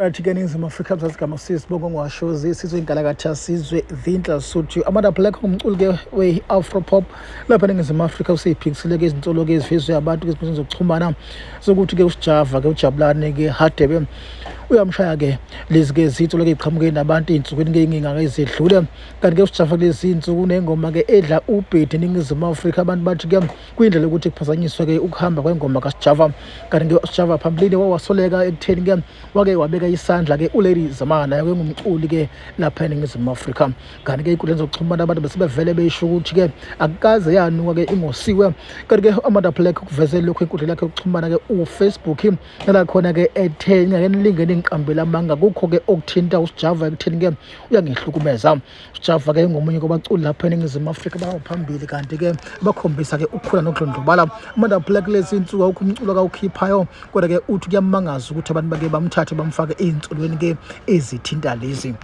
Right ke Ningizimu Afrika mzansi gama sisi bongo ngwashozi sizwe inkalakatha sizwe Vintla Suthu Amanda Black ngumculi ke we-Afro pop lapha eNingizimu Afrika useyiphikisile ke izinsolo ke ezivezwe abantu ezinkundleni zokuxhumana zokuthi ke uSjava ke uJabulani ke Hadebe uyamshaya ke lezi ke zinsolo ke iqhamuke nabantu ey'nsukwini ke ingingaka ezedlule kanti ke uSjava kulezi iy'nsuku unengoma ke edla ubhedi eNingizimu Afrika abantu bathi ke kuyindlela yokuthi kuphazanyiswe ke ukuhamba kwengoma kaSjava kanti ke uSjava phambilini wawasoleka ekutheni ke wake wabeka isandla ke uLady Zamar naye ngumculi ke lapha eNingizimu Afrika kanti ke inkundleni zokuxhumana abantu besebevele besho ukuthi ke akukaze yanuka ke ingosiwe kanti ke Amanda Black ukuveze lokhu enkundleni yakhe yokuxhumana ke uFacebook nala khona ke ethe ngeke nilingene ngiqambela amanga kukho ke okuthinta uSjava ekutheni ke uyangihlukumeza Sjava ke ngomunye kwabaculi lapha eNingizimu Afrika abaphambili kanti ke bakhombisa ke ukukhula nokudlondlobala. Amanda Black lezi insuku awukho umculo akawukhiphayo kodwa ke uthi kuyamangaza ukuthi abantu bake bamthathe bamfake ey'nsolweni ke ezithinta lezi.